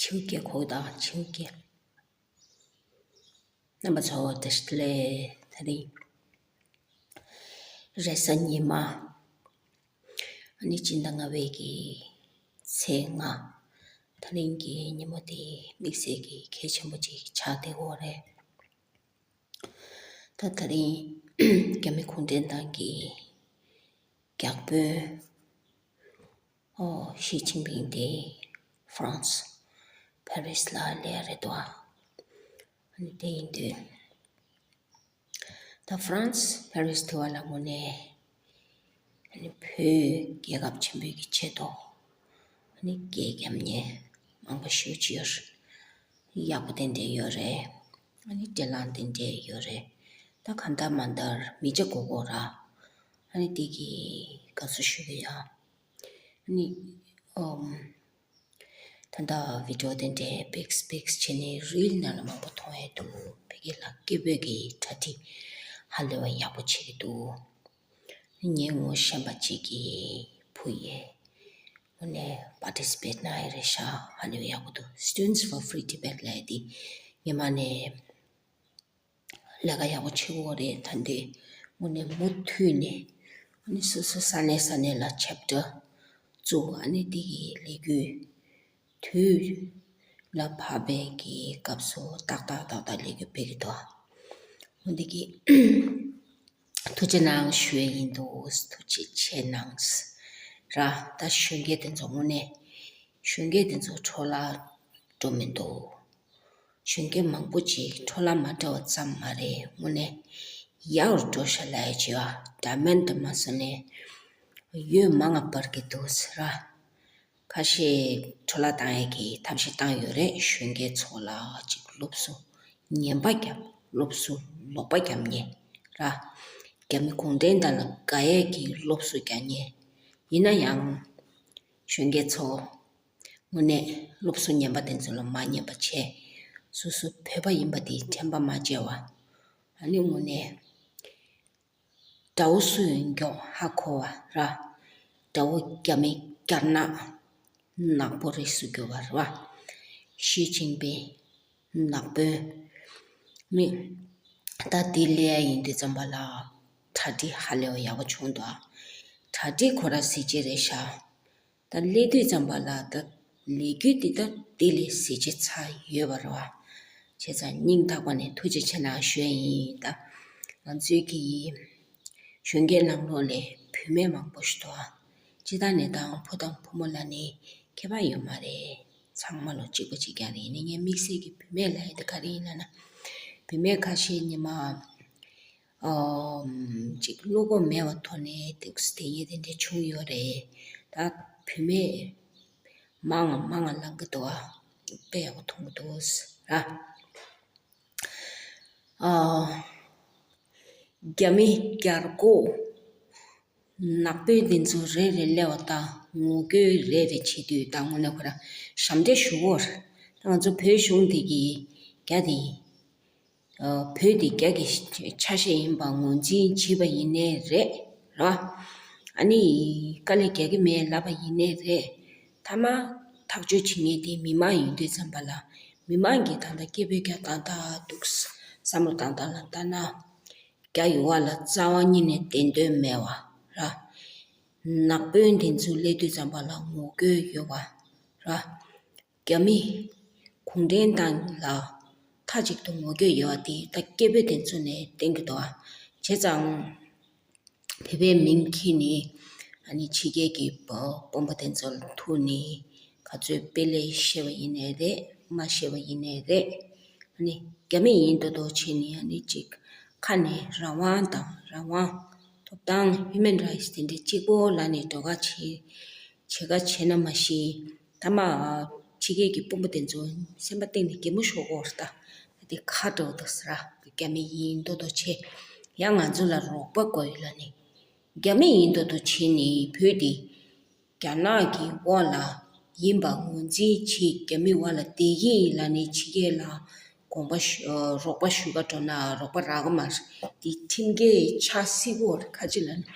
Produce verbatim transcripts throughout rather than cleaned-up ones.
ཆིའུ་སྐད་གོ་དང་ཆིའུ་སྐད། རྣམ་པ་ཚོ་བཀྲ་ཤིས་བདེ་ལེགས། དེ་རིང་རེས་གཟའ་ཉི་མ། ཨ་ནི་སྤྱི་ཟླ་ལྔ་པའི་གི་ཚེས་ལྔ། དེ་རིང་གི་ཉིན་མོ་དེ་དམིགས་བསལ་གྱི་གལ་ཆེན་པོ་ཅིག་ཆགས་བསྡད་ཡོད་རེད། ད་དེ་རིང་རྒྱ་མི་གུང་ཁྲན་ཏང་གི་བརྒྱ་དཔོན་ཨོ་ཞི་ཅིན་ཕིང་དེ་ཧྥ་རན་སི་ཕ་རི་སི་ལ་སླེབས་རེད་དོ། ཨ་ནི་དེ་ཡིན་དུས་ད་ཧྥ་རན་སི་ཕ་རི་སི་དེ་བ་ལ་དངོས་གནས་ཨ་ནི་བོད་རྒྱལ་ཁབ་ཆེན་པོའི་གི་ཆེད་དུ་ཨ་ནི་སྐད་རྒྱབ་མཁན་མང་པོ་ཞེ་པོ་ཅིག་ཡོད་རེད། ཡག་པོ་དེ་འདྲས་ཡོད་རེད། ཨ་ནི་འབྲེལ་ལམ་དེ་འདྲས་ཡོད་རེད། ད་གང་ལྟར་མ་ལྟར་མི་བྱེད་དགོས་དགོས་ར། ཨ་ནི་དེ་གི་དགའ་བསུ་ཞུ་གི་ཡ། ཨ་ནི་ཨོམ། ད་ལྟ་བི་ཌི་ཡོ་དེ་འདྲས་པིག་སི་པིག་སི་བྱས་ནས་རིལ་ནང་ལ་མང་པོ་མཐོང་ཡས་འདུག་བོད་སྐད་ལ་སྐད་འབོད་ཀྱི་གྲ་སྒྲིག་ཧ་ལས་པ་ཡག་པོ་བྱེད་ཀྱི་འདུག་ངའི་ངོ་ཤེས་པ་གཅིག་གིས་ཕུལ་ཡས། དངོས་གནས་པར་ཊི་སི་པེཊ་གནང་ཡས་རེད་ཤག་ཧ་ལས་པ་ཡག་པོ་འདུག Students for Free Tibet ལབ་ཡས་དེ་སྔོན་མ་ནས་ལས་ཀ་ཡག་པོ་བྱེད་ཀྱི་ཡོད་རེད། ད་འདི་དངོས་གནས་མུ་མཐུད་ནས་ཨ་ནི་སོ་སོ་ས་གནས་ས་གནས་ལ་ཆེབ་ཊར་བཙུགས། ཨ་ནི་འདི་གི་ལས་འགུལ་དུས་ལ་བབས་པའི་གི་སྐབས་སུ་ཏག་ཏག་ཏག་ཏག་ལས་འགུལ་སྤེལ་གྱི་འདུག་འོ་འདི་གི་ཐུགས་རྗེ་གནང་ཞུ་ཡས་ཡིན་འདུག་ཐུགས་རྗེ་ཆེ་གནང་། ར་ད་གཞོན་སྐྱེས་དེ་ཚོ་དངོས་གནས་གཞོན་སྐྱེས་དེ་ཚོ་འཕྲོ་བརླག་འགྲོ་མི་འདུག་གཞོན་སྐྱེས་མང་པོ་ཅིག་འཕྲོ་བརླག་མ་འགྲོ་བ་ཙམ་མ་རེད། དངོས་གནས་ཡག་རུ་འགྲོ་ཤག་ལབ་ཡས་བྱས་པ་འདྲ་མིན་དུ་མ་སོང་ནས་ཡོད་མང་ང་སྤར་གྱི་འདུག་ཟེར་ར། ཁ་ཤས་འཕྲོ་བརླག་བཏང་ཡས་ཀྱི་ཐབས་ཤེས་བཏང་ཡོད་རེད། གཞོན་སྐྱེས་ཚོ་ལ་ཅིག་སློབ་གསོ་ངན་པ་རྒྱབ། སློབ་གསོ་ལོག་པ་རྒྱབ་མཁན་ར། རྒྱ་མི་གུང་ཁྲན་ཏང་ལ་དགའ་ཡས་ཀྱི་སློབ་གསོ་རྒྱག་མཁན་ཡིན་ན་ཡང་། གཞོན་སྐྱེས་ཚོ་དངོས་གནས་སློབ་གསོ་ངན་པ་དེ་ཚོ་ལ་མ་ཉན་པ་བྱས། སོ་སོ་བོད་པ་ཡིན་པ་དེ་དྲན་པ་མ་བརྗེད་པ། ཨ་ནི་དངོས་གནས་དགྲ་བོ་སུ་ཡིན་མགྱོགས་ཧ་གོ་བ་ར། དགྲ་བོ་རྒྱ་མི་རྒྱ་ནག་ནག་པོ་རེད་ཟེར་གྱི་ཡོད་པ་རེད་པ། ཞི་ཅིན་ཕིང་ནག་དཔོན་མི། ད་དེ་སླེབས་ཡ་ཡིན་དུས་ཙམ་པ་ལ་གྲ་སྒྲིག་ཧ་ལས་པ་ཡག་པོ་བྱུང་འདུག་གྲ་སྒྲིག་ཁོ་ར་གཟི་བརྗིད་རེད་ཤག་ད་སླེབས་དུས་ཙམ་པ་ལ་ད་ལས་འགུལ་འདི་ད་དེ་ལས་གཟི་བརྗིད་ཚ་ཡོད་པ་རེད་པ། བྱས་ཙང་སྙིང་ཐག་པ་ནས་ཐུགས་རྗེ་ཆེ་གནང་ཞུ་ཡ་ཡིན། ད་ང་ཚོའི་གི་གཞོན་སྐྱེས་ནང་ལོགས་ལས་བུད་མེད་མང་པོ་ཞིག་འདུག་ཨ། སྤྱིར་བཏང་ནས་ད་བུ་དང་བུ་མོ་ལ་ནི་ཁྱད་པར་ཡོད་མ་རེད། ཚང་མ་ལོ་གཅིག་པ་གཅིག་རྐྱང་རེད། ཡིན་ནའི་ངས་དམིགས་བསལ་གྱི་བུད་མེད་ལབ་ཡ་དེ་ག་རེ་ཡིན་ལབ་ན། བུད་མེད་ཁ་ཤས་ཉི་མ་ཨམ་ཅིག་བློ་ཁོག་མེད་པའི་ཐོག་ནས་ཏོག་ཙམ་དེ་ཡིན་དེ་འདྲ་བྱུང་ཡོད་རེད། ད་བུད་མེད་མང་ང་མང་ང་ལང་གི་འདུག་ཨ། དཔེ་ཡག་པོ་མཐོང་གི་འདུག་ཟེར་ར། ཨ། རྒྱ་མི་རྒྱལ་སྒོ་ནག་པོའི་འདི་ཚོ་རེ་རེ་སླེབས་པ་དང་ངོ་རྒོལ་རེ་རེ་བྱེད་དུས་ད་དངོས་གནས་ཁོ་རང་ཞབས་འདྲེན་ཞུ་དགོས་རེད། ད་ང་ཚོ་བོད་གཞུང་འདི་གི་རྒྱ་དེ་ཨ། བོད་འདི་རྒྱ་གི་ཆ་ཤས་ཡིན་པ་ངོས་འཛིན་བྱས་པ་ཡིན་ནའི་རེད་ར། ཨ་ནི་དཀའ་ལས་རྒྱག་གི་མེད་ལབ་པ་ཡིན་ནའི་རེད། མཐའ་མ་ཐག་གཅོད་བྱེད་མཁན་དེ་མི་མང་ཡིན་དུས་ཙམ་པ་ལ་མི་མང་གིས་ད་ལྟ་སྐད་འབོད་རྒྱག་སྟངས་ད་འདུག་བསམ་བློ་བཏང་སྟངས་ལ་ལྟ་ན། རྒྱ་ཡོད་པ་ལ་རྩ་བ་ཉིད་ནས་བདེན་དོན་མེད་པ་ར། ནག་དཔོན་དེ་ཚོ་སླེབས་དུས་ཙམ་པ་ལ་ངོ་རྒོལ་ཡོད་པ་ར། རྒྱ་མི་གུང་ཁྲན་ཏང་ལ་མཐའ་གཅིག་ཏུ་ངོ་རྒོལ་ཡོད་པ་དེ་ད་སྐད་འབོད་དེ་ཚོ་ནས་བསྟན་གྱི་འདུག་ཨ། བྱས་ཙང་བོད་པའི་མིང་འཁྱེར་ནས་ཨ་ནི་ཕྱི་རྒྱལ་གྱི་དཔོན་པོ་དེ་ཚོ་ལ་ཐུག་ནས་ག་ཚོད་དཔེ་ལེགས་བཤད་པ་ཡིན་ནའི་རེད། མ་བཤད་པ་ཡིན་ནའི་རེད། ཨ་ནི་རྒྱ་མི་ཡིན་མདོག་མདོག་བྱས་ནས་ཨ་ནི་ཅིག་ཁ་ནས་རང་དབང་དང་རང་དབང་ཐོབ་ཐང་ཧིའུ་མན་རའིཊ་དེ་འདྲའི་གཅིག་པོ་ལབ་ནས་སྒྲོག་ག་བྱེད། བྱེད་ག་བྱེད་ན་མ་གཞི། ད་མ་ཕྱི་རྒྱལ་གྱི་དཔོན་པོ་དེ་ཚོ་སེམས་པ་གཏིང་ནས་གད་མོ་ཤོར་གྱི་ཡོད་རེད་ད། དེ་ཁ་འགྲོ་འདུག་ཟེར་ར། རྒྱ་མི་ཡིན་མདོག་མདོག་བྱས། ཡང་ང་ཚོ་ལ་རོགས་པ་དགོས་ཡོད་ལབ་ནས། རྒྱ་མི་ཡིན་མདོག་མདོག་བྱས་ནས་བོད་འདི་རྒྱ་ནག་གི་འོག་ལ་ཡིན་པ་ངོས་འཛིན་བྱས། རྒྱ་མི་འོག་ལ་བསྡད་ཀྱི་ཡིན་ལབ་ནས་ཕྱི་རྒྱལ་ལ་དགོངས་པ་ཞུ་རོགས་པ་ཞུ་ག་འགྲོ་ན་རོགས་པ་རག་གི་མ་རེད། འདི་ཁྲིམས་འགལ་ཆགས་སྲིད་པ་རེད། ཁ་ཅིག་ལ་ནི་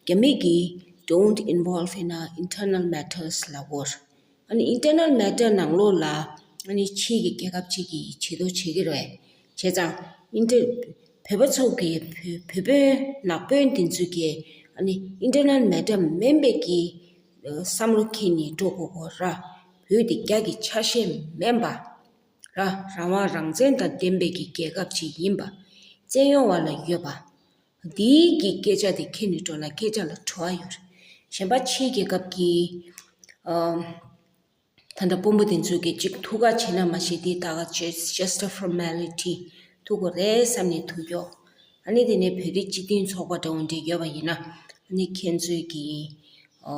རྒྱ་མི་གིས་don't involve in our internal matters ལབ་པ་རེད། ཨ་ནི་internal matter ནང་ལོགས་ལ་ ཨ་ནི་ཕྱིའི་གི་རྒྱལ་ཁབ་ཅིག་གིས་བྱེད་དོ་བྱེད་ཀྱི་རེད། བྱས་ཙང་ཨིན་ཏེ་བོད་པ་ཚོ་གི་བོད་བོད་པའི་ནག་དཔོན་དེ་ཚོ་གི་ཨ་ནི་ཨིན་ཊར་ནལ་མེ་ཊར་མིན་པའི་གི་བསམ་བློ་འཁྱེར་ནས་འགྲོ་དགོས་གོ་ར། བོད་དེ་རྒྱ་གི་ཆ་ཤས་མིན་པ། ར་རང་དབང་རང་བཙན་དང་ལྡན་པའི་གི་རྒྱལ་ཁབ་ཅིག་ཡིན་པ་བཙན་གཡོག་བ་ལ་ཡོད་པ། འདིའི་གི་སྐད་ཆ་དེ་ཁྱེར་ནས་འགྲོ་ན་སྐད་ཆ་ལ་བྲོ་བ་ཡོད་རེད། གཞན་པ་ཕྱིའི་རྒྱལ་ཁབ་ཀྱི་ཨ་ད་ལྟ་དཔོན་པོ་དེ་ཚོ་གི་གཅིག་ཐུག་ག་བྱེད་ན་མ་གཞི་དེ་ད་ག་just just a formality ཐུག་གོ་རེད་བསམ་ནས་ཐུག་ཡོད། ཨ་ནི་དེ་ནས་བོད་རིགས་སྤྱི་མཐུན་ཚོགས་པ་འདྲ་བོ་འདྲ་ཡོད་པ་ཡིན་ན་ཨ་ནི་ཁྱེད་ཚོའི་གི་ཨ་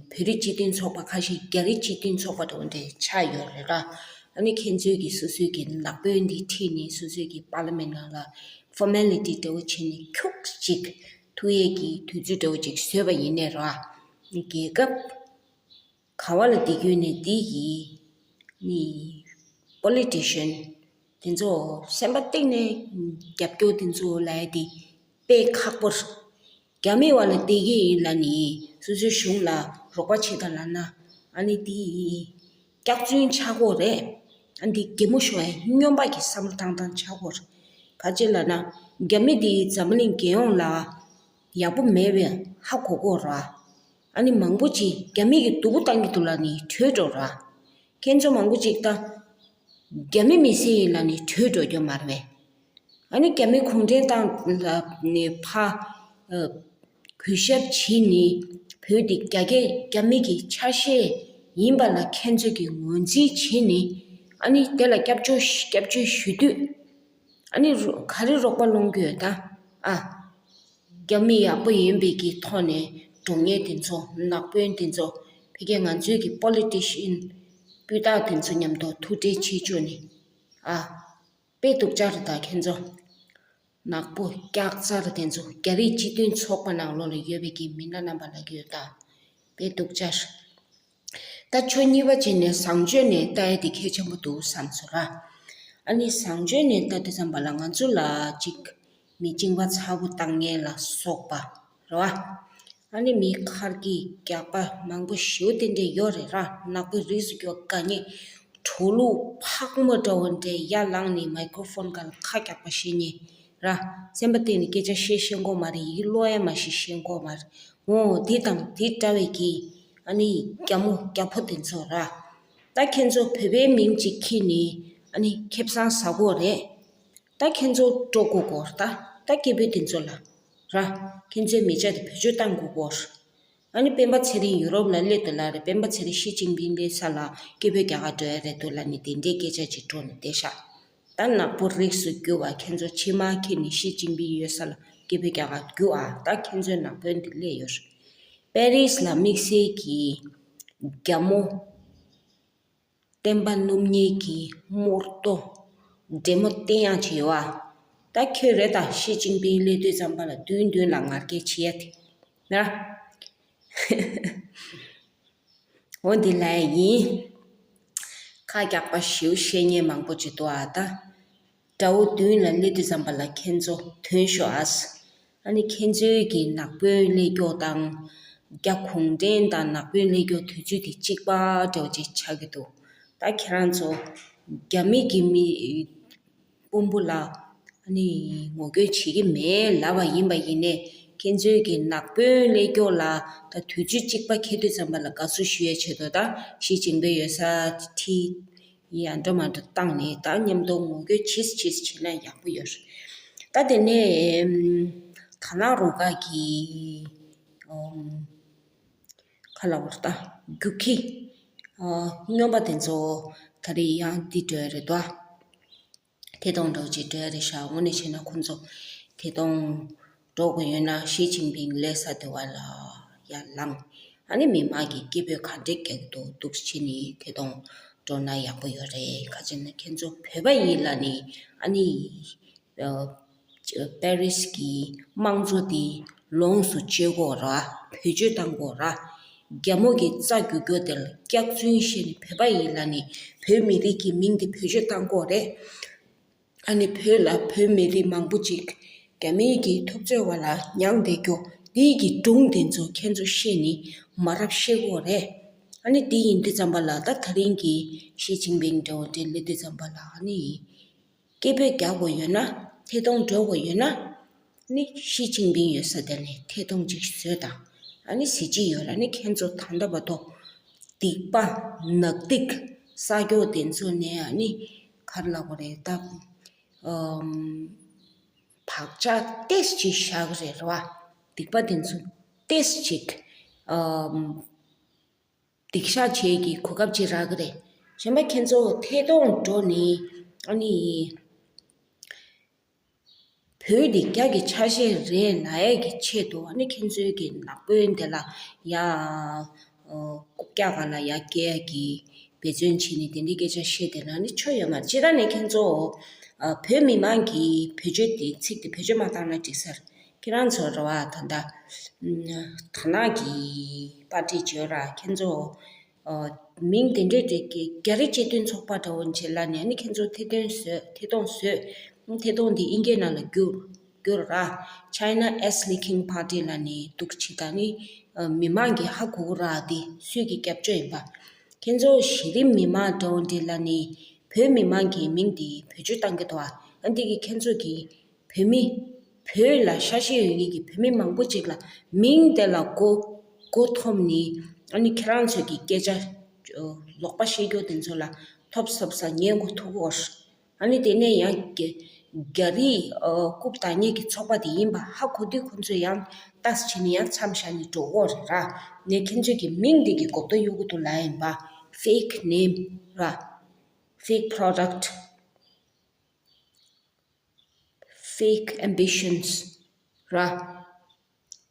བོད་རིགས་སྤྱི་མཐུན་ཚོགས་པ་ཁ་ཤས་རྒྱ་རིགས་སྤྱི་མཐུན་ཚོགས་པ་འདྲ་བོ་འདྲ་ཆགས་ཡོད་རེད་ར། ཨ་ནི་ཁྱེད་ཚོའི་གི་སོ་སོའི་གི་ནག་དཔོན་འདི་ཁྲིད་ནས་སོ་སོའི་གི་པར་ལི་མེན་ནང་ལ་formality འདྲ་བོ་བྱས་ནས་ཁྱུག་ཅིག་ཐུག་ཡས་ཀྱི་དུས་ཚོད་འདྲ་བོ་ཅིག་བཟོས་པ་ཡིན་ནའི་ར། ཨ་ནི་རྒྱལ་ཁབ་ག་བ་ལ་བསྡད་ཡོད་ནས་འདི་ཡི་ནི་པོ་ལི་ཊི་ཤན་དེ་ཚོ་སེམས་པ་གཏིང་ནས་རྒྱབ་སྐྱོར་དེ་ཚོ་ལ་ཡ་དེ་དཔེ་ཁག་པོ་རེད། རྒྱ་མི་བ་ལ་བསྡད་ཀྱི་ཡིན་ལབ་ནི་སོ་སོའི་གཞུང་ལ་རོགས་པ་བྱེད་དང་ལབ་ན་ཨ་ནི་དེ་སྐྱག་རྫུན་ཆགས་ཀྱི་ཡོད་རེད། ཨ་ནི་དེ་གད་མོ་ཤོར་ཡ་སྨྱོན་པ་གི་བསམ་བློ་བཏང་སྟངས་ཆགས་ཀྱི་ཡོད་རེད། ག་ཅི་ལབ་ན་རྒྱ་མི་དེ་འཛམ་བུ་གླིང་རྒྱལ་ཡོངས་ལ་ཡག་པོ་མེད་པའི་ཧ་གོ་གི་ཡོད་རེད། ཨ་ནི་མང་པོ་ཅིག་རྒྱ་མི་གི་སྡུག་པོ་བཏང་གི་འདུག་ལབ་ནི་བྲོས་འགྲོ་ར། ཁྱེད་ཚོ་མང་པོ་ཅིག་ད་རྒྱ་མི་མི་སེར་ཡིན་ལབ་ནི་བྲོས་འགྲོ་རྒྱུ་མ་རེད་པས། ཨ་ནི་རྒྱ་མི་གུང་ཁྲན་ཏང་ལ་ནི་ཕ་ཨ་གུས་ཞབས་བྱེད་ནི་བོད་འདི་རྒྱ་སྐད་རྒྱ་མི་གི་ཆ་ཤས་ཡིན་པ་ལ་ཁྱེད་ཚོ་གི་ངོས་འཛིན་བྱེད་ནི་ཨ་ནི་དེ་ལ་སྐྱབས་བཅོལ་སྐྱབས་བཅོལ་ཞུ་དུས་ཨ་ནི་རོ་ག་རེ་རོགས་པ་སློང་གི་ཡོད་ད། ཨ། རྒྱ་མི་ཡག་པོ་ཡིན་པའི་གི་ཐོག་ནས་འགྲོ་མཁན་དེ་ཚོ་ནག་དཔོན་དེ་ཚོ་ཕ་གི་ང་ཚོའི་གི་པོ་ལི་ཊི་ཤན་སྤུས་དག་དེ་ཚོ་མཉམ་དུ་ཐུག་འཕྲད་བྱེད་བཅུག་ནི། ཨ། དཔེ་སྡུག་ཅག་རེད་ད་ཁྱེད་ཚོ། ནག་པོ་སྐྱག་རྫ་རེད་དེ་ཚོ་རྒྱ་རིགས་སྤྱི་མཐུན་ཚོགས་པ་ནང་ལོགས་ལ་ཡོད་པའི་གི་མི་སྣ་རྣམ་པ་ལ་གི་ཡོད་ད། དཔེ་སྡུག་ཅག་ད་ཆོས་གཉིས་པ་བྱས་ནས་བཟང་སྤྱོད་ནས་ལྟ་ཡ་དེ་གལ་ཆེན་པོ་འདུག་བསམ་སོང་ར། ཨ་ནི་བཟང་སྤྱོད་ནས་ལྟ་དུས་ཙམ་པ་ལ་ང་ཚོ་ལ་གཅིག་མི་གཅིན་པ་ཚ་པོ་བཏང་མཁན་ལ་སོགས་པ་རེད་བ། ཨ་ནི་མི་མཁར་གྱི་རྒྱག་པ་མང་པོ་ཞེ་པོ་དེ་འདྲས་ཡོད་རེད་ར། ནག་པོའི་རིགས་སུ་གྱུར་དཀའ་ངལ། གྲོགས་ལུག་ཕག་མོ་འདྲ་བོ་འདྲས་ཡར་ལངས་ནས་མའི་ཀྲོ་ཕོན་སྒང་ལ་ཁ་རྒྱག་པ་བཤད་མཁན་ར། སེམས་པ་གཏིང་ནས་སྐད་ཆ་བཤད་ཤེས་ཀྱི་མ་རེད། ཡི་གེ་ཀློག་ཡ་མ་ཤེས་ཤེས་ཀྱི་མ་རེད། འོ་འདི་དང་འདི་འདྲ་བའི་གི་ཨ་ནི་རྒྱ་མོ་རྒྱ་ཕོ་དེ་ཚོ་ར། ད་ཁྱེད་ཚོ་བོད་པའི་མིང་ཅིག་ཁྱེར་ནས་ཨ་ནི་ཁེ་བཟང་ཟ་གོ་རེད། ད་ཁྱེད་ཚོ་འགྲོ་དགོས་གོ་ད། ད་སྐྱེ་བོ་དེ་ཚོ་ལ་ར། ཁྱེད་ཚོའི་མི་ཆ་དེ་བེད་སྤྱོད་བཏང་དགོས་གོ། ཨ་ནི་སྤེན་པ་ཚེ་རིང་ཡུ་རོབ་ལ་སླེབས་འདུག་ལབ་རེད། སྤེན་པ་ཚེ་རིང་ཞི་ཅིན་ཕིང་སླེབས་ས་ལ་སྐྱེ་བོ་རྒྱ་གར་འགྲོ་ཡ་རེད་འདུག་ལབ་ནི་དེ་འདྲའི་སྐད་ཆ་ཅིག་འགྲོ་ནི་བསྡད་ཤག་ད་ནག་པོ་རིགས་སུ་གྱུར་བ་ཁྱེད་ཚོ་ཕྱི་མ་ཁྱེར་ནས་ཞི་ཅིན་ཕིང་ཡོད་ས་ལ་སྐྱེ་བོ་རྒྱ་གར་རྒྱུགས་ཨ། ད་ཁྱེད་ཚོའི་ནག་པོ་འདི་སླེབས་ཡོད་རེད། པེ་རིས་ལ་དམིགས་བསལ་གྱི་རྒྱ་མོ་བསྟན་པ་སྣུམ་ཉེས་ཀྱི་རྨོར་ཏོ་འདྲེ་མོ་བསྟན་ཡག་ཅིག་ཡོད་ཨ། ད་ཁྱོད་རེད་ད། ཞི་ཅིན་ཕིང་སླེབས་དུས་ཙམ་པ་ལ་མདུན་མདུན་ལ་ངར་སྐད་བྱེད་ཡ་དེ་ན། འོ་འདི་ལ་ཡིན། ཁ་རྒྱག་པ་ཞེ་པོ་བཤད་མཁན་མང་པོ་ཅིག་འདུག་ཨ་ད། དགྲ་བོ་མདུན་ལ་སླེབས་དུས་ཙམ་པ་ལ་ཁྱེད་ཚོ་ཐོན་ཤོག་ཨ། ཨ་ནི་ཁྱེད་ཚོའི་གི་ནག་པོའི་ཀླད་ཀྱོག་དང་། རྒྱ་གུང་ཁྲན་དང་ནག་པོའི་ཀླད་ཀྱོག་དུས་ཚོད་དེ་གཅིག་པ་འདྲ་བོ་ཅིག་ཆགས་ཀྱི་འདུག་ད་ཁྱེད་རང་ཚོ་རྒྱ་མི་གི་མི་དཔོན་པོ་ལ་ཨ་ནི་ངོ་རྒོལ་བྱེད་ཀྱི་མེད་ལབ་པ་ཡིན་པ་ཡིན་ནའི་ཁྱེད་ཚོའི་གི་ནག་པོའི་ཀླད་ཀྱོག་ལ་ད་དུས་ཚོད་གཅིག་པ་འཁེལ་དུས་ཙམ་པ་ལ་དགའ་བསུ་ཞུ་ཡའི་ཆེད་དུ་ད་ཞི་ཅིན་ཕིང་ཡོད་ས་ཁྲིད། ཡ་འདྲ་མ་འདྲ་བཏང་ནས་ད་མཉམ་དུ་ངོ་རྒོལ་བྱེད་བྱེད་བྱེད་ན་ཡག་པོ་ཡོད་རེད། ད་དེ་ནས་ཁ་ནག་རུ་ཁག་གི་ཁ་ལ་བར་ད་རྒྱུག་ཁྱི་སྨྱོན་པ་དེ་ཚོ་ད་རེས་ཡང་འདི་འགྲོ་ཡ་རེད་དོ། ཐད་གཏོང་འདྲ་བོ་ཅིག་འགྲོ་ཡ་རེད་ཤག་འོ་ནས་བྱས་ན་ཁོང་ཚོ་ཐད་གཏོང་འགྲོ་དགོས་ཡོད་ན་ཞི་ཅིན་ཕིང་སླེབས་ས་དེ་བ་ལ་ཡར་ལངས། ཨ་ནི་མི་མང་གི་སྐད་འབོད་ག་འདྲས་རྒྱག་གི་འདུག་འདུག་བྱས་ནས་ཐད་གཏོང་འགྲོ་ན་ཡག་པོ་ཡོད་རེད། ག་ཅི་ན་ཁྱེད་ཚོ་བོད་པ་ཡིན་ལབ་ནི་ཨ་ནི་ཨ་པེ་རིས་ཀྱི་དམངས་གཙོ་དེ་ལོངས་སུ་སྤྱོད་དགོས་ར། བེད་སྤྱོད་བཏང་དགོས་ར། རྒྱ་མོ་གི་རྩ་རྒྱུག་རྒྱུ་དེ་ལ་སྐྱག་རྫུན་བཤད་ནི་བོད་པ་ཡིན་ལབ་ནི་བོད་མི་རིགས་ཀྱི་མིང་དེ་བེད་སྤྱོད་བཏང་དགོས་རེད། ཨ་ནི་བོད་ལ་བོད་མི་རིགས་མང་པོ་ཅིག་རྒྱ་མིའི་གི་འཐབ་རྩོད་བ་ལ་མྱངས་བསྡད་རྒྱུ་འདིའི་གི་སྒྲུང་དེ་ཚོ་ཁྱེད་ཚོ་བཤད་ནི་མ་རབས་བཤད་དགོས་རེད། ཨ་ནི་དེ་ཡིན་དུས་ཙམ་པ་ལ་ད་དེ་རིང་གི་ཞི་ཅིན་ཕིང་འདྲ་བོ་དེ་སླེབས་དུས་ཙམ་པ་ལ་ཨ་ནི་སྐད་འབོད་རྒྱག་དགོས་ཡོད་ན་ཐད་གཏོང་འགྲོ་དགོས་ཡོད་ན་ནི་ཞི་ཅིན་ཕིང་ཡོད་ས་དེ་ནས་ཐད་གཏོང་ཅིག་བཟོས་དང་ཨ་ནི་གཟི་བརྗིད་ཡོད་ལ་ནི་ཁྱེད་ཚོ་ད་ལྟ་བར་དུ་སྡིག་པ་ནག་སྡིག་བསགས་རྒྱུ་དེ་ཚོ་ནས་ཨ་ནི་ག་རེ་ལབ་དགོས་རེད་ད། ཨམ། བག་ཆགས་ཏོག་ཙམ་ཅིག་བཞག་རེད་ར་བ། སྡིག་པ་དེ་ཚོ་ཏོག་ཙམ་ཅིག་ཨམ། སྡིག་བཤགས་བྱེད་ཀྱི་གོ་སྐབས་ཅིག་རག་གི་རེད། གཞན་པ་ཁྱེད་ཚོ་ཐད་གཏོང་འགྲོ་ནས་ཨ་ནི། བོད་འདི་རྒྱ་གི་ཆ་ཤས་རེད་ལབ་ཡས་ཀྱི་ཆེད་དུ་ཨ་ནི་ཁྱེད་ཚོའི་གི་ནག་པོའི་འདི་ལ་ཡ། རྐུབ་བཀྱག་སྒང་ལ་ཡར་བསྐྱལ་གྱི་འབད་བརྩོན་བྱས་ནས་དེ་འདྲའི་སྐད་ཆ་བཤད་བསྡད་ན་ནི་ཆོ་ཡོད་མ་རེད། སྤྱིར་བཏང་ནས་ཁྱེད་ཚོ་ཨ་བོད་མི་མང་གིས་བེད་སྤྱོད་དེ་ཚིག་དེ་བེད་སྤྱོད་མ་བཏང་ན་འགྲིག་ས་རེད། ཁྱེད་རང་ཚོ་རེད་བ་ད་ལྟ་དར་ནག་གི་པར་ཊི་བྱོས་ར་ཁྱེད་ཚོ་ཨ་མིང་དེ་འདྲས་དེ་གི་རྒྱ་རིགས་སྤྱི་མཐུན་ཚོགས་པ་འདྲ་བོ་བྱས་ལབ་ནས་ནི་ཁྱེད་ཚོ་ཐད་གཏོང་བཟོས་ཐད་གཏོང་བཟོས་ཐད་གཏོང་དེ་དབྱིན་སྐད་ནང་ལ་བསྒྱུར། བསྒྱུར་ར། China Asli Khin Party ལབ་ནས་འདུག་ཅི་ད་ནི་མི་མང་གིས་ཧ་གོ་གི་ར་དེ་སུས་ཀྱི་སྐྱབས་བཅོལ་ཡིན་པ། ཁྱེད་ཚོ་གཞི་རིམ་མི་མང་འདྲ་བོ་འདི་ལབ་ནས་བོད་མི་མང་གི་མིང་དེ་བེད་སྤྱོད་བཏང་གི་འདུག་ཨ། ཨ་འདི་གི་ཁྱེད་ཚོ་གི་བོད་མི་བོད་ལ་ཤ་ཞེན་ཡོད་མཁན་གྱི་བོད་མི་མང་པོ་ཅིག་ལ་མིང་དེ་ལ་མགོ་མགོ་འཐོམས་ནས་ཨ་ནི་ཁྱེད་རང་ཚོ་གི་སྐད་ཆ་ལོག་པ་བཤད་རྒྱུ་དེ་ཚོ་ལ་ཐོབ་ཐོབ་ས་ཉན་དགོས་ཐུག་གོ། ཨ་ནི་དེ་ནས་ཡང་རྒྱ་རྒྱ་རིགས་རྐུབ་བཀྱག་མཁན་གྱི་ཚོགས་པ་དེ་ཡིན་པ་ཧ་གོ་དུས་ཁོ་ཚོས་ཡང་ལྟས་བྱས་ནས་ཡང་མཚམས་བཞག་ནས་འགྲོ་གོ་རེད་ར། ནས་ཁྱེད་ཚོས་ཀྱི་མིང་དེ་གི་གོ་བརྡ་གཡུག་གི་འདུག་ལབ་ཡིན་པ། Fake name ར། Fake product, fake ambitions ར།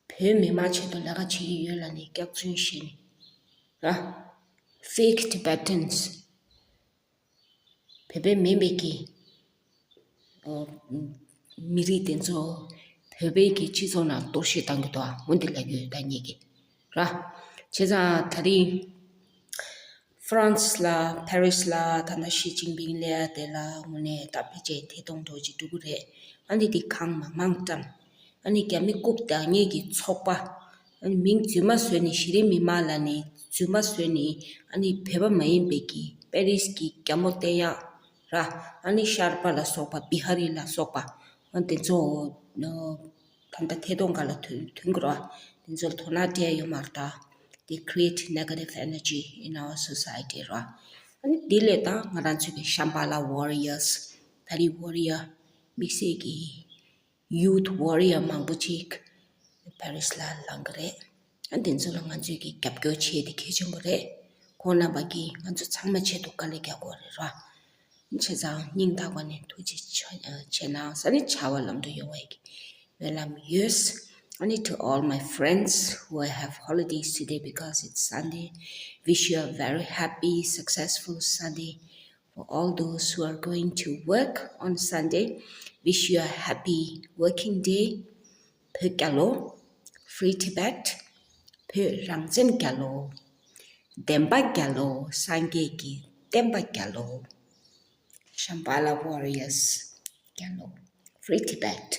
བོད་མི་མང་ཆེད་དུ་ལས་ཀ་བྱེད་ཀྱི་ཡོད་ལབ་ནས་སྐྱག་རྫུན་བཤད་ནས་ར། Fake Tibetans བོད་པའི་མིན་པའི་གི་མི་རིགས་དེ་ཚོ་བོད་པའི་གི་སྤྱི་ཚོགས་ནང་གཏོར་བཤིག་བཏང་གི་འདུག་ཨ། འོ་འདི་ལབ་ཀྱི་ཡོད་ད་ངེད་ཀྱི་ར། བྱས་ཙང་ད་རིང་ཧྥ་རན་སི་ལ་ཕ་རི་སི་ལ་ད་ལྟ་ཞི་ཅིན་ཕིང་སླེབས་ཡ་དེ་ལ་དངོས་གནས་ད་ཕལ་ཆེར་ཐད་གཏོང་འདྲ་བོ་ཅིག་འགྲོ་གི་རེད། ཨ་ནི་དེ་གང་མང་མང་བཀྲམ། ཨ་ནི་རྒྱ་མི་རྐུབ་བཀྱག་མཁན་གྱི་ཚོགས་པ། ཨ་ནི་མིང་རྫུན་མ་བཟོས་ནས་གཞི་རིམ་མི་མང་ལབ་ནས་རྫུན་མ་བཟོས་ནས་ཨ་ནི་བོད་པ་མ་ཡིན་པའི་གི་པེ་རིས་ཀྱི་རྒྱ་མོ་བསྟན་ཡག་ར། ཨ་ནི་ཤར་པ་ལ་སོགས་པ་བི་ཧ་རི་ལ་སོགས་པ་ཨ་དེ་ཚོ་ད་ལྟ་ཐད་གཏོང་སྒང་ལ་ཐོན་ཐོན་གི་ར། དེ་ཚོ་ལ་དོ་སྣང་སྤྲད་ཡོད་མ་རེད་ད། They create negative energy in our society ར། ཨ་ནི་དེ་ལས་ད་ང་རང་ཚོའི་གི་ཤམ་བྷ་ལ་ཝོ་རི་ཡར་སི་ད་རིང་ཝོ་རི་ཡར་དམིགས་བསལ་གྱི་ཡུ་ཐི་ཝོ་རི་ཡར་མང་པོ་ཅིག་པེ་རི་སི་ལ་ལངས་ཀྱི་རེད། ཨ་དེ་ཚོ་ལ་ང་ཚོས་ཀྱི་རྒྱབ་སྐྱོར་བྱེད་དེ་གལ་ཆེན་པོ་རེད། ཁོང་རྣམ་པ་གིས་ང་ཚོ་ཚང་མ་ཆེད་དུ་དཀའ་ལས་རྒྱག་དགོས་རེད་ར། བྱས་ཙང་སྙིང་ཐག་པ་ནས་ཐུགས་རྗེ་ཆེ་ཆེ་གནང་ས་ནི་བྱ་བ་ལམ་དུ་ཡོང་བའི་གི་སྨོན་ལམ་ཡོད། ཨ་ནི to all my friends who have holidays today because it's Sunday, wish you a very happy, successful Sunday. For all those who are going to work on Sunday, wish you a happy working day. བོད་རྒྱལ་ལོ། Free Tibet. བོད་རང་བཙན་རྒྱལ་ལོ། བདེན་པ་རྒྱལ་ལོ། སངས་རྒྱས་ཀྱི་བསྟན་པ་རྒྱལ་ལོ། Shambhala Warriors རྒྱལ་ལོ། Free Tibet.